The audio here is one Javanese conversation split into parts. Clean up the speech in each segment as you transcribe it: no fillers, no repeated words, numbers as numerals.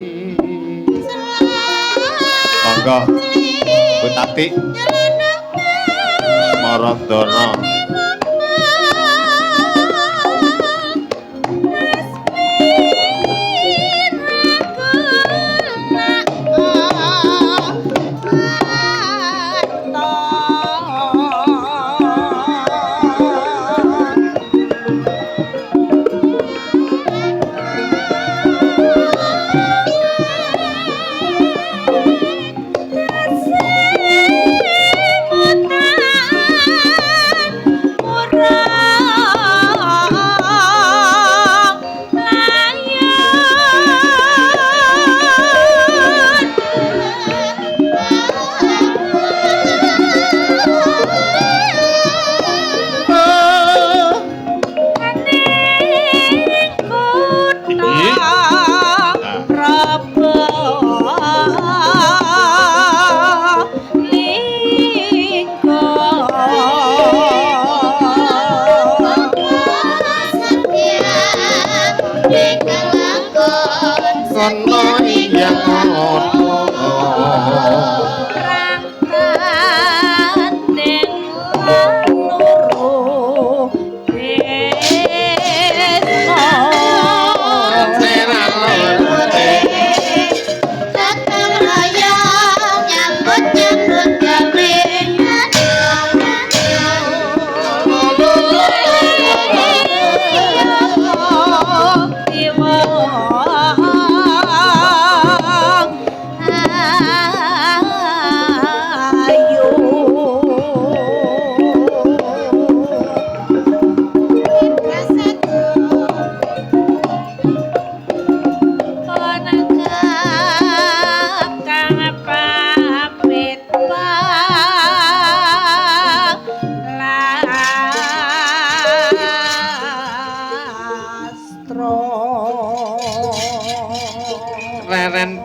Monggo Bu Tati Marandana.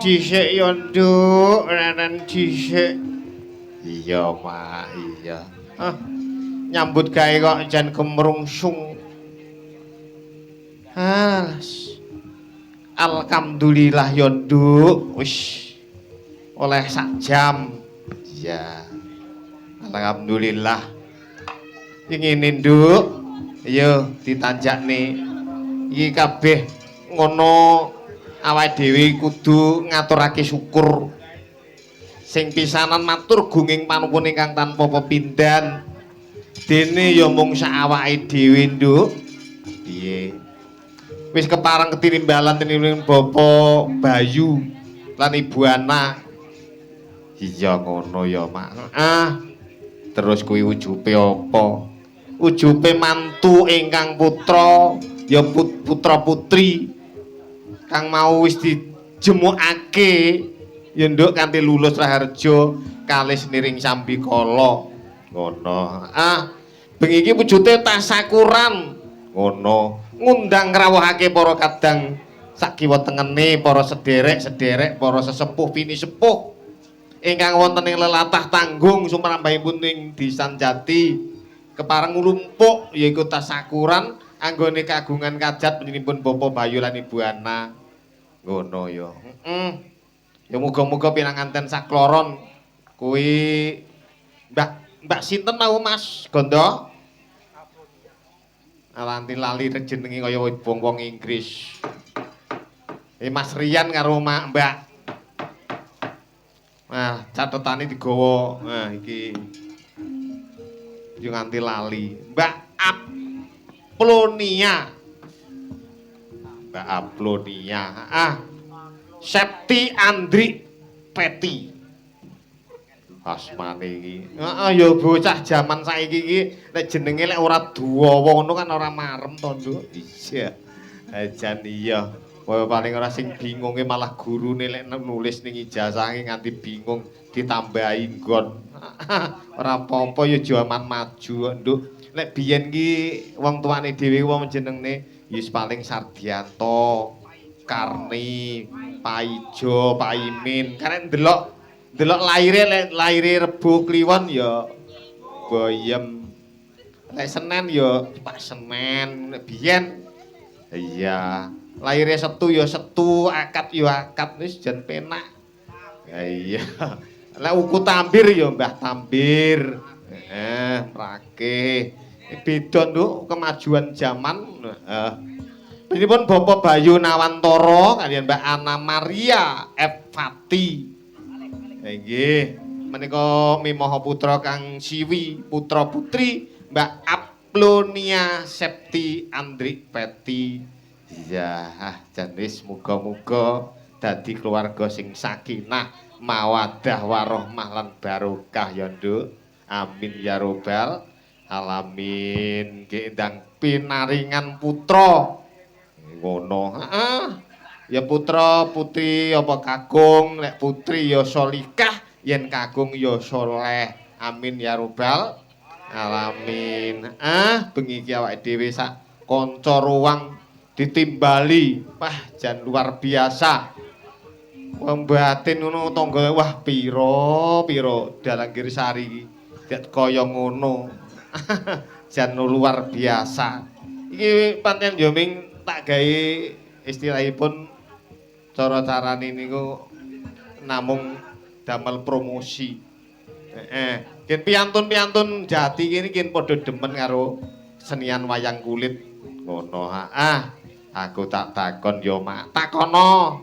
Dhisik ya nduk, renen dhisik. Iya, Mak, iya. Ah, nyambut gawe kok jan kemrungsung. Alas. Alhamdulillah ya nduk, wis oleh sak jam. Iya. Alhamdulillah. Iki ngene nduk, ayo ditanjakne. Iki kabeh ngono awake dhewe kudu ngaturake syukur. Sing pisanan matur gunging panuwun ingkang tanpa pepindhan. Dene ya mung sak awake dhewe, Nduk. Piye? Wis kepareng ketinimbalan tinimbang Bapak Bayu lan Ibu Ana. Iya ngono ya, Mak. Ah. Terus kuwi ujube apa? Ujube mantu ingkang putra ya putra-putri kang mau wis dijemukake ya nduk kanthi lulus Raharjo kalis niring sambikala ngono. Ah, bengi iki wujude tasakuran ngono, ngundang ngrawuhake para kadang sak kiwa tengene, para sederek-sederek, para sesepuh pinisepuh ingkang wonten ing lelatah tanggung sumrambahipun ing Disan Jati kepareng nglumpuk yaiku tasakuran anggone kagungan kajat panjenenganipun Bapak Bayu lan Ibu Ana. Ngono ya. Heeh. Ya muga-muga pinanganten sakloron kuwi Mbak sinten mau Mas Gondo? Alanti lali jenenge kaya wong-wong Inggris. Mas Rian karo Mbak. Nah, catetane digawa. Nah, iki. Yo nganti lali. Mbak Aplonia. Mbak Aplonia. Ah. Septi Andri Peti. Asmane iki. Heeh ya bocah jaman saiki iki nek jenenge lek ora duwawa ngono kan ora marem to, Nduk. Iya. Jan iya. Paling ora sing bingunge malah gurune lek nulis ning ijazahe nganti bingung ditambahi nggon. Ora apa-apa ya jaman maju kok, Nduk. Nek biyen ki wong tuane dhewe wong jenenge ya paling Sardianto, Karni, Paijo, Paimin. Karek ndelok laire lek laire Rebo Kliwon ya Boyem. Lek Senen ya Pak Senen, nek biyen iya. Lahire Setu ya Setu, akad ya akad wis jan penak. Ya iya. Lek uku Tambir ya Mbah Tambir. Heeh, mrake. Beda, Nduk, kemajuan zaman. Heeh. Pun Bapak Bayu Nawantara kaliyan Mbak Ana Maria F. Fati. Nggih, menika mimaha putra kang siwi, putra putri Mbak Aplonia Septi Andrik Peti. Iya, jan wis muga-muga dadi keluarga sing sakinah, mawaddah warahmah lan barokah ya, Nduk. Amin ya robbal alamin. Nggih ndang pinaringan putra. Ngono, heeh. Ya putra putri apa kakung, lek putri ya solikah, yen kakung ya soleh. Amin ya robbal alamin. Ah, bengi iki awake dhewe sak kanca ruang ditimbali. Wah, jan luar biasa. Wong batin ngono tangga, wah pira pira dalang Girsari iki. Gak kaya ngono. Jan luar biasa. Iki pancen yo ming tak gawe istilahipun cara carane niku namung damel promosi. Heeh. Yen piantun-piantun jati kene yen padha demen karo senian wayang kulit ngono. Ah, aku tak takon yo Mak, takono.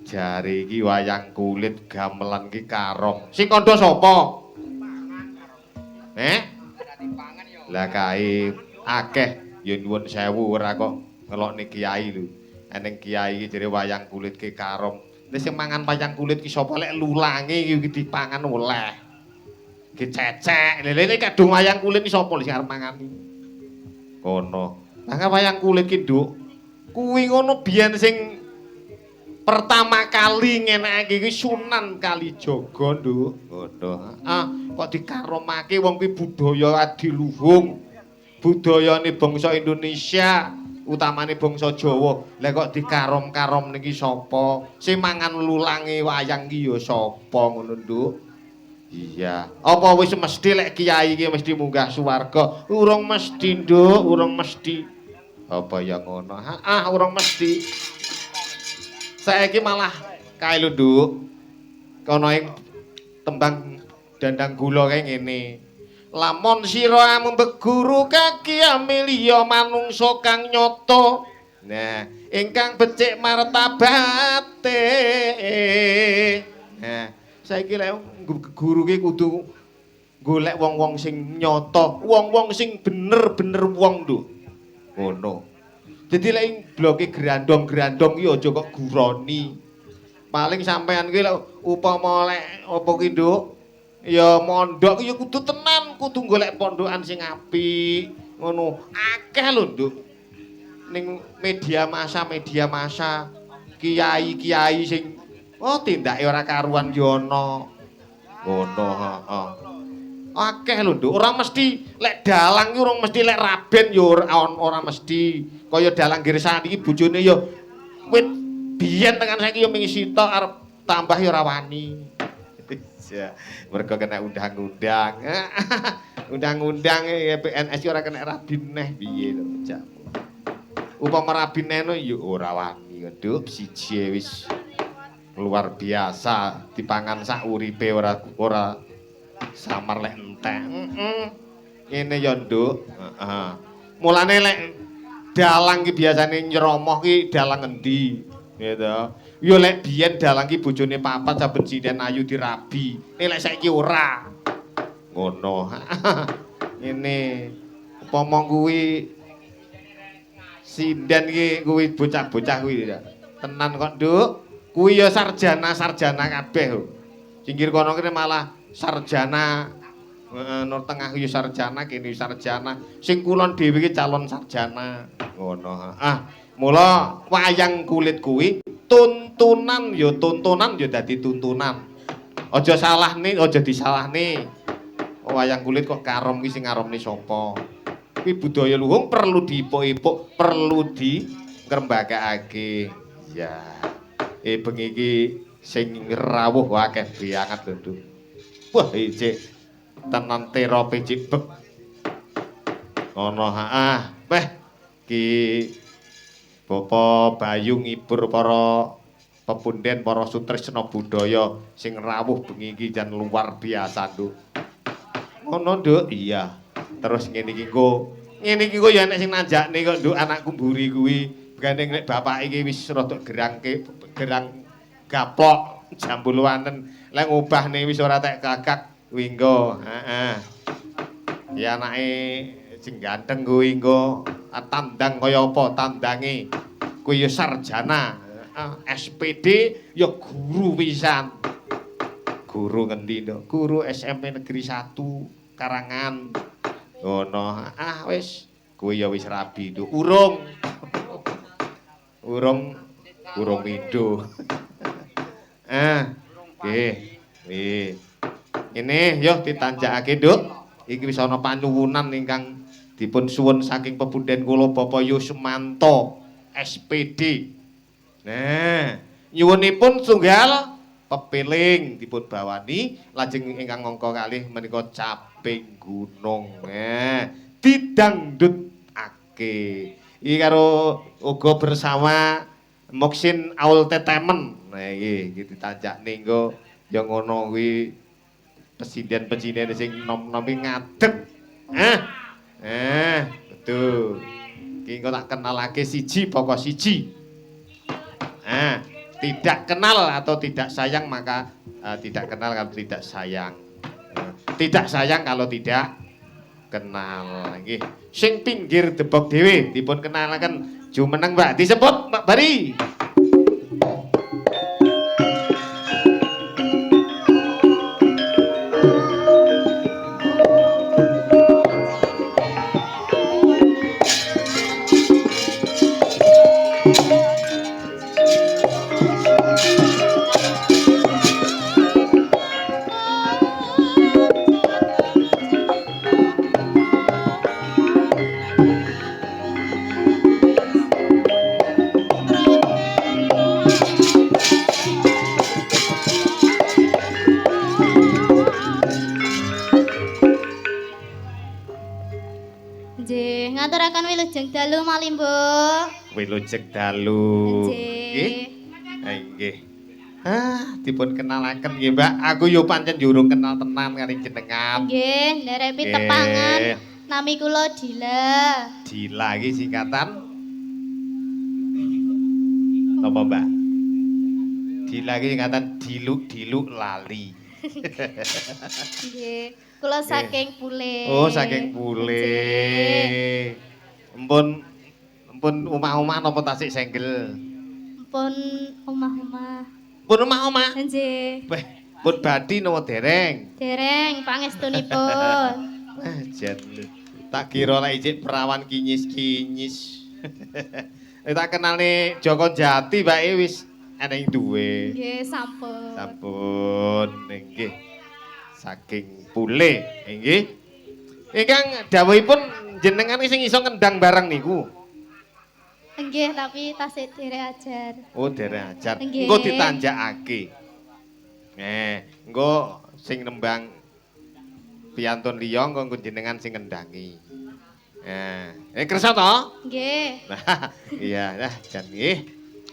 Jare iki wayang kulit gamelan ki karom. Sing kandha sapa? Eh? Lah kae akeh ya nyuwun sewu ora kok ngelokne kiai lho. Eneng kiai iki jere wayang kulit ki karom. Lah sing mangan wayang kulit ki sapa lek lulange iki dipangan oleh. Ki cecek. Lha lek kadung wayang kulit ki sapa sing arep mangani? Kono. Lah wayang kulit ki, Nduk. Kuwi ngono biyen sing pertama kali ngenekake kuwi Sunan Kalijaga, Nduk. Ngono. Ah, kok dikaromake wong kuwi budaya adiluhung. Budayane bangsa Indonesia, utamane bangsa Jawa. Lah kok dikarom-karom niki sapa? Sing mangan lulange wayang ki ya sapa ngono, Nduk? Iya. Apa wis mesti lek kiai iki mesti munggah swarga? Urung mesti, Nduk, urung mesti. Apa ya ngono? Ah, urung mesti. Saiki malah kae lho, Nduk. Kono ing tembang dandang gula kae ngene. Lamun sira amembeguru kaki amelia manungsa kang nyata. Nah, ingkang becik martabate. Nah, saiki lek guru ki kudu golek wong-wong sing nyata, wong-wong sing bener-bener wong, Nduk. Ngono. Dadi lek ing bloke grandong-grandong ki aja kok guroni. Paling sampean ki lek upama lek apa ki, Nduk? Ya mondok ya kudu tenan, kudu golek pondokan sing apik. Ngono. Akeh lho, Nduk. Ning media massa kiai-kiai sing oh tindake ora karuan ya ana. Ngono, heeh. Akeh lho, Nduk. Ora mesti lek dalang ki ora mesti lek raben ya ora mesti. Kaya dalang Girsani iki bojone ya wit biyen tekan saiki ya ming sitok arep tambah ya ora wani. Iya, mergo kena undang-undang. Undang-undang PNS ora kena rabi neh piye to, jamu. Upama rabi neh no ya ora wani, Nduk, siji wis luar biasa dipangan sak uripe ora ora samar lek entek. Heeh. Ngene ya, Nduk. Heeh. Mulane lek dalang ki biasane nyromoh ki dalang endi? Gitu. Ya lek biyen dalang ki bojone papat saben sinden ayu dirabi. Nek lek saiki ora. Ngono. Ngene. Upama kuwi sinden ki kuwi bocah-bocah kuwi ya. Tenan kok, Nduk. Kuwi ya sarjana-sarjana kabeh lho. Singkir kono kene malah sarjana heeh, Nur Tengah ya sarjana, kene sarjana. Sing kulon dhewe iki calon sarjana. Ngono. Ah, mula wayang kulit kuwi tuntunan ya tontonan ya dadi tuntunan. Aja salahne, aja disalahne. Wayang kulit kok karom ki sing ngaromne sapa? Kuwi budaya luhung perlu diipuk-ipuk, perlu dikrembakake. Ya. Bengi iki sing rawuh akeh banget lho, Nduk. Wah, ijik tenan terope cibek. Ngono, heeh. Weh, ki Bapak Bayu ngibur para pepunden, para sutresna budaya sing rawuh bengi iki jan luar biasa, Nduk. Ngono, Nduk? Iya. Terus ngene iki engko, ngene iki engko ya enek sing nanjakne kok, Nduk, anakku mburi kuwi. Gandeng nek bapak iki wis rada gerang gaplok jambuluanen, lek ngubahne wis ora tek gagak kuwi engko. Heeh. Ya anake sing ganteng kuwi engko tandang kaya apa tandange. Kuwi ya sarjana, SPD ya guru pisan. Guru ngendi, Nduk? Guru SMP Negeri 1 Karangan. Ngono. Ah wis, kuwi ya wis rabi, Nduk. Urung. Urung urung mindo. Ah, nggih. Nggih. Ngene yo ditanjakake, Nduk. Iki wis ana panyuwunan ingkang dipun suwun saking pepunden kula Bapak Yusmanto SPD. Nah, nyuwunipun tunggal pepiling dipun bawani lajeng ingkang angka kalih menika caping gunung. Nah, didangdutake. Iki karo uga bersama Muksin Aul Tetemen. Nah iki iki ditanjakne engko ya ngono kuwi pesinden-pesinden sing nom-nom iki ngadeg. Betul. Iki engko tak kenalake siji pokok siji. Tidak kenal atau tidak sayang maka tidak kenal kalau tidak sayang. Tidak sayang kalau tidak kenal. Nggih. Sing pinggir debog dhewe dipun kenalaken jumeneng Mbak disebut Mbak Bari. Nggih, ngaturaken wilujeng dalu Malimbo. Wilujeng dalu. Nggih. Nggih. Ah, dipun kenalaken nggih, Mbak. Aku yo pancen yo urung kenal tenan kali jenengan. Nggih, nderek pitepangan. Nami kula Dila. Dila iki singkatan napa, Mbak? Dila iki singkatan diluk-diluk lali. Nggih, kula saking Pule. Oh, saking Pule. Empun empun omah-omah napa tasik senggel? Empun omah-omah. Pun omah-omah? Nggih. Weh, pun badhi napa dereng? Dereng, pangestunipun. Ah, jan. Tak kira lek ijik perawan kinyis-kinyis. Tak kenalne Joko Jati bae wis eneng duwe. Nggih, sampun. Sampun, nggih. Saking Pule, nggih. Ingkang dawuhipun jenengan sing iso ngendang barang niku. Nggih, tapi tasik derek ajar. Oh, derek ajar. Engko ditanjakake. Engko sing nembang piantun liya engko jenengan sing ngendangi. Kersa to? Nggih. Nah, iya, nah jan nggih.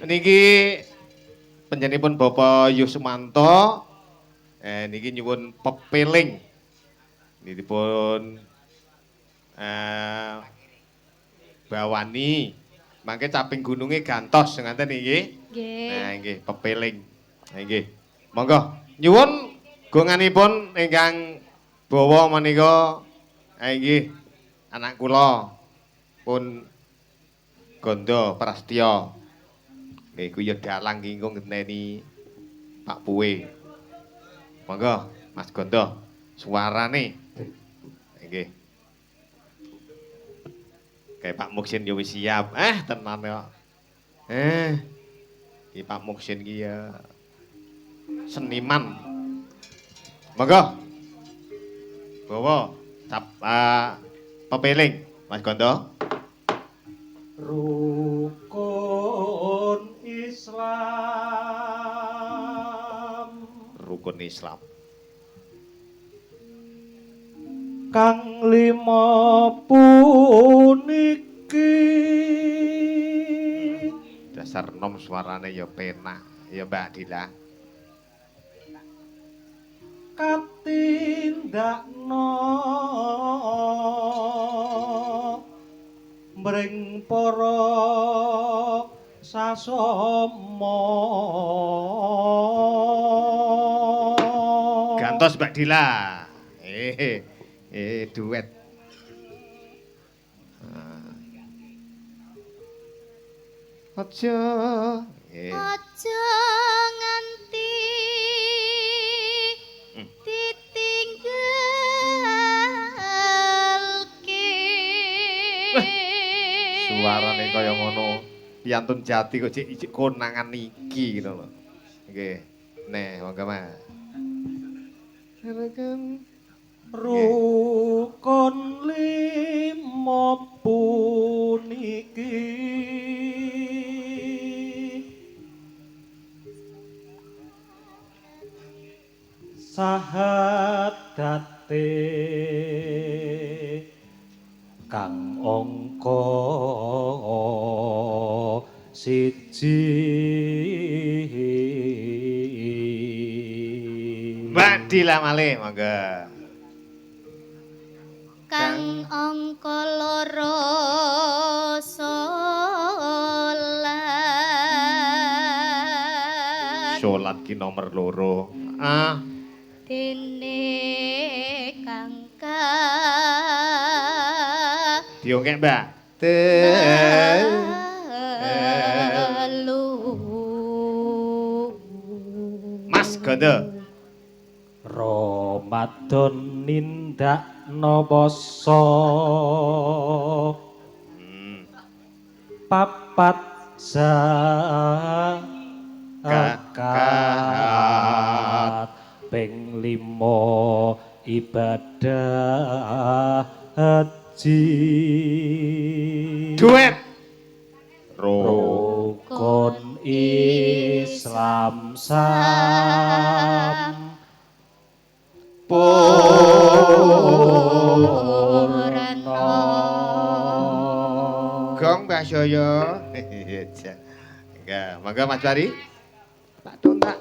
Niki panjenenganipun Bapak Yusmanto niki nyuwun pepeling. Niki dipun bawani. Mangke caping gununge gantos ngaten niki. Nggih. Nah, nggih, pepeling. Nah, nggih. Monggo nyuwun gonganipun ingkang bawa menika nggih anak kula pun Gondo Prastya. Nggih kuwi ya dalang iki engko ngenteni Pak Puwe. Monggo Mas Gondo suarane. Nggih. Kayak Pak Muksin ya wis siap. Tenan kok. Iki Pak Muksin iki ya seniman. Monggo. Bawa cap pepeling Mas Gondo. Rukun Islam. Rukun Islam. Kang lima puniki. Suarane ya penak. Ya Mbak Dila. Katindakno mring para sasama. Gantos Mbak Dila. Duet. Aja. Aja nganti ditinggalke. Suarane kaya ngono. Piantun jati kok cik konangan iki ngono lho. Nggih. Neh, monggo Mas. Rukun lima puniki sahadate kang angka siji. Mbak Dila malih monggo. Kang angka loro salat. Salat ki nomor loro. Ah. Dene kang ka diongkek Mbak. Telu. Mas Gondo. Ramadan nindakno poso papat zakat ping 5 ibadah haji. Duet. Rukun Islam sam purna. Gong Mbak Yoyo. Enggak, monggo Mas Bari. Tak tuntak.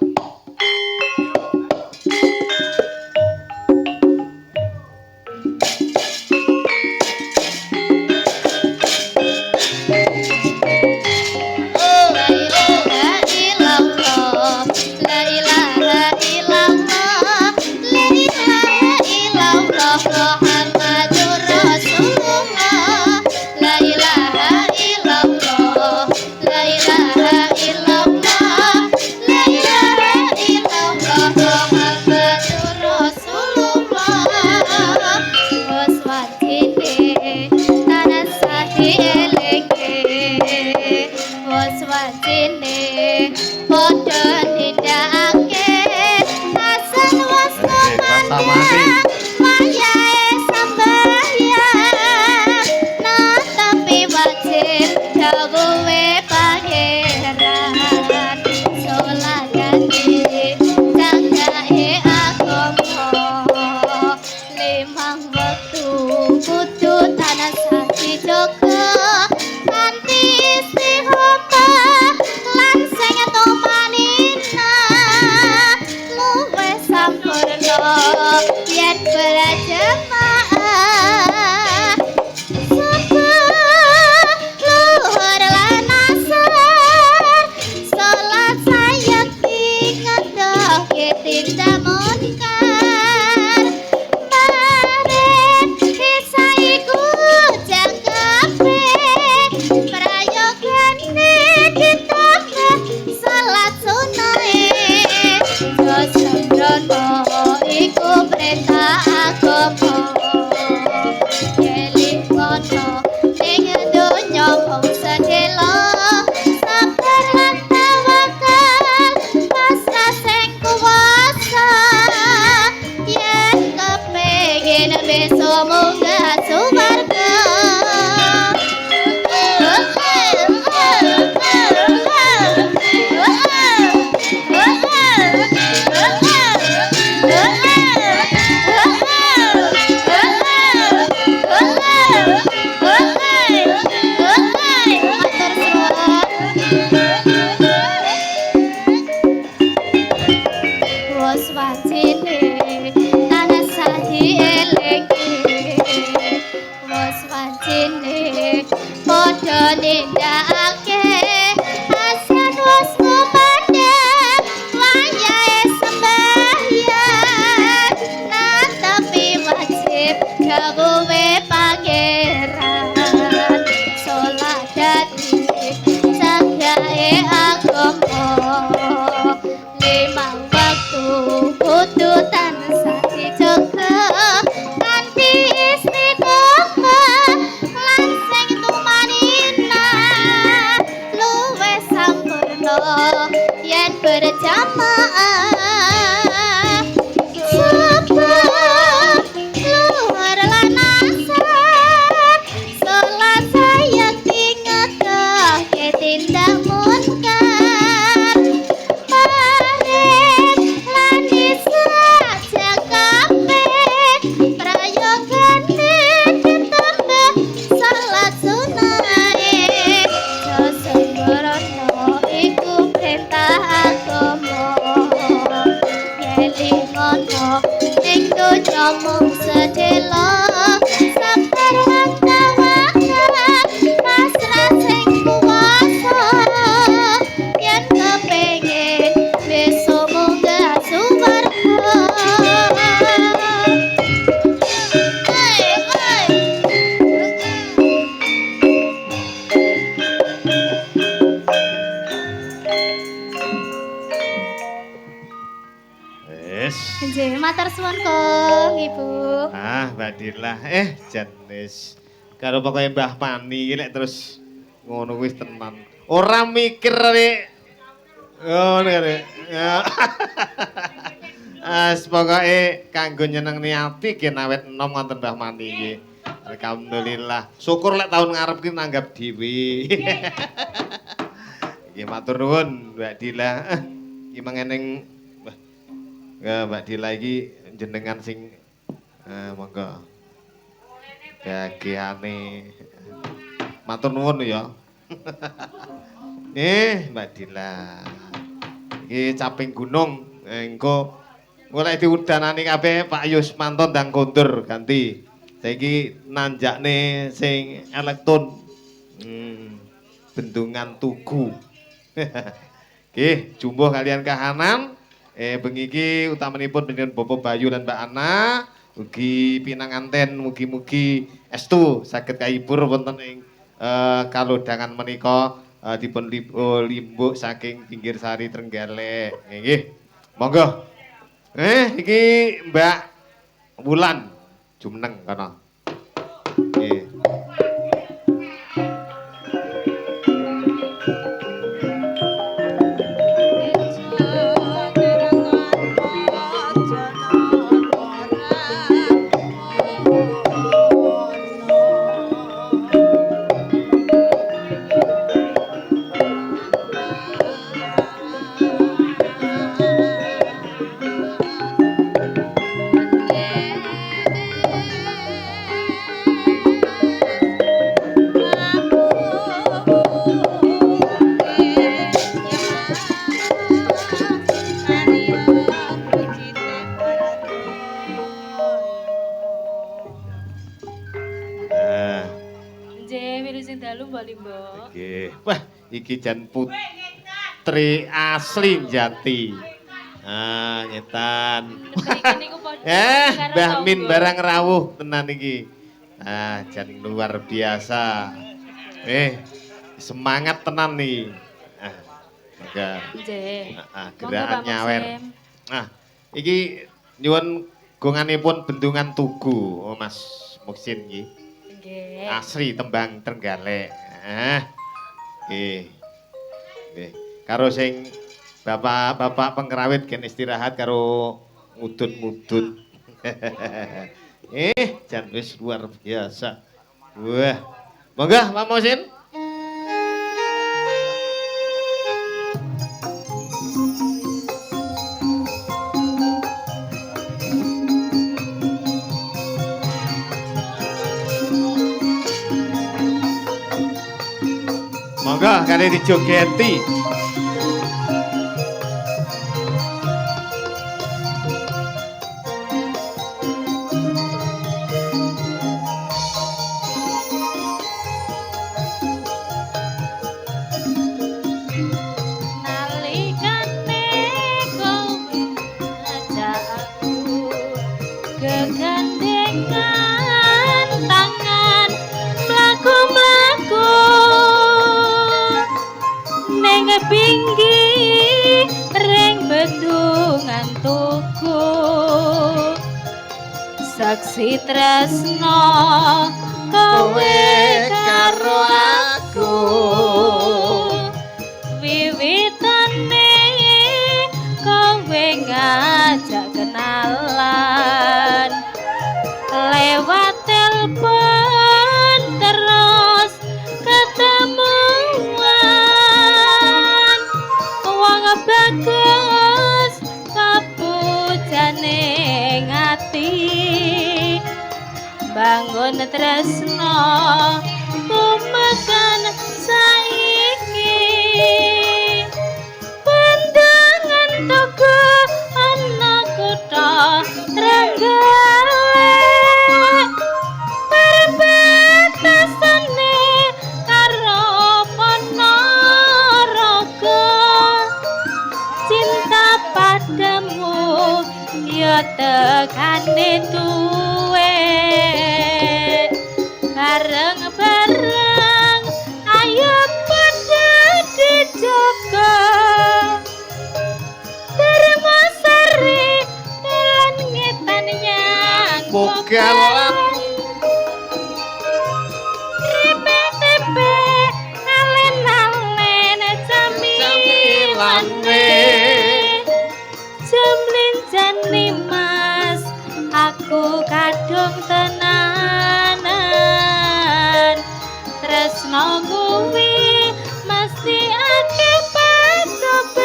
Oh, Wis wajine tansah dielingke, wis wajine padha nindakake azan wis kumandhang wayahe sembahyang netepi wajib dawuhe pangeran salat dadi cahyae agama limang waktu kudu tansah dijaga kanthi istiqomah lan sing tumanina luwih sampurna yen berjamaah sebab luhur lan asar salat sayekti ngedohke tindak munkar Maghrib lan isya kabeh prayogane ditambah salat sunahe aja sembrono iku perintah agama ngelingono ning donya mung sedhela sabar lan tawakal pasrah sing kuwasa yen kepengin besok munggah suwarga. Oi, oi. Wis. Nggih, matur suwun Kong, Ibu. Ah, Mbak Dila, jan wis. Karo pokoke Mbah Pani iki lek terus ngono kuwi tenan. Ora mikir rek. Ngono rek. Ya. As pokoke kanggo nyenengne ati gen awet enom wonten Mbah Mani iki. Alhamdulillah. Syukur lek tahun ngarep ki nanggap dhewe. Nggih matur nuwun Mbak Dila. Iki mengeneng Mbah. Mbak Dila iki jenengan sing monggo. Bagiane. Matur nuwun ya. Mbak Dila. Iki caping gunung engko golek diudanani kabeh Pak Yusmanto ndang kondur ganti. Saiki nanjakne sing elektron. Bendungan Tugu. Nggih, jumbuh kalian kahanan. Bengi iki utamanipun panjenengan Bapak Bayu lan Mbak Ana ugi pinanganten mugi-mugi estu saged kahibur wonten ing kalodhangan menika dipun limbuk saking pinggir sari Trenggalek. Nggih. Monggo. Iki Mbak Wulan jumeneng kono. Nggih. Nggih. Wah, iki jan putri asli Jati. Ah, nyetan. Mbah Min barang rawuh tenan iki. Ah, jan luar biasa. Semangat tenan nih. Ah, monggo. Nggih. Ah, gerakan nyawer. Ah, iki nyuwun gonganipun Bendungan Tugu, oh, Mas Muksin iki. Nggih. Asri tembang Trenggalek. Nggih. Nggih. Karo sing bapak-bapak pengrawit gen istirahat karo ngudut-ngudut. Jan wis luar biasa. Wah. Monggo Pak Muhsin. Monggo kali dijogeti. Bendungan Tugu, saksi tresno kowe karo aku. Wiwitane kowe ngajak kenalan lewat telepon terus ketemuan. Wong bagus kapujane ati, bangun tresno tumekan saiki. Pandangan Tugu ana kutha Trenggalek, perbatasane karo Ponorogo. Cinta padamu ya tekane tuwe, bareng-bareng ayo padha dijaga. Dermasari dalan ngetan nyang Pogalan. Ripe-tepe alen-alen camilane. Jemlinjani mas aku kadung tenanan, tresno kuwi mesti akeh pacobane.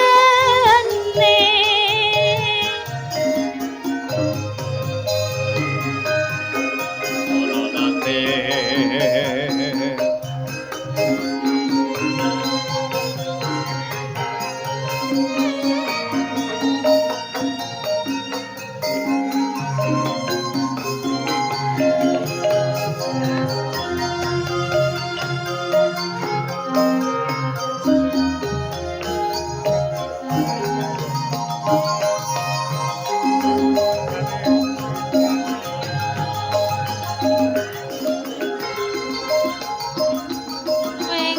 Wing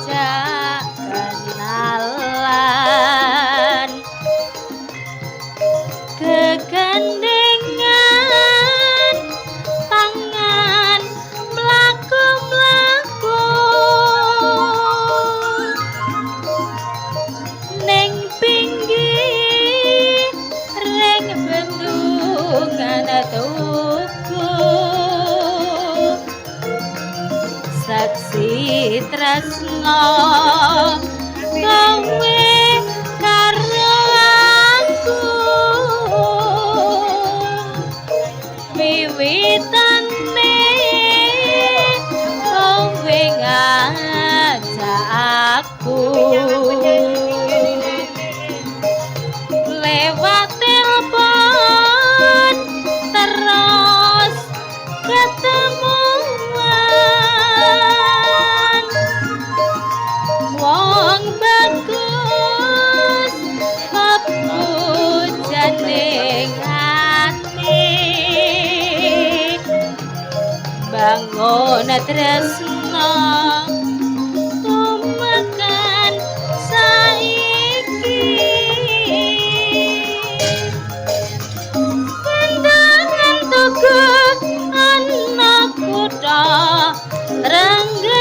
jak kenalan kegandengan tangan mlaku-mlaku ning pinggir ring bendungan Tugu, saksi tresno kowe karo aku. Wiwitane kowe ngajak aku lewat telepon terus ketemuan. Wong bagus pepujane ati, bangun tresno tumekan saiki. Pandangan Tugu ana kutha Trenggalek,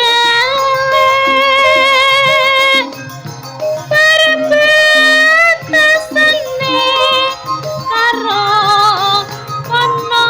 perbatasane karo Ponorogo.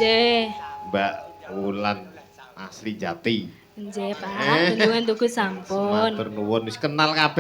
Nggih. Mbak Wulan asli Jati. Nggih, Pak. Eh. Bendungan Tugu sampun. Matur nuwun, wis kenal kabeh.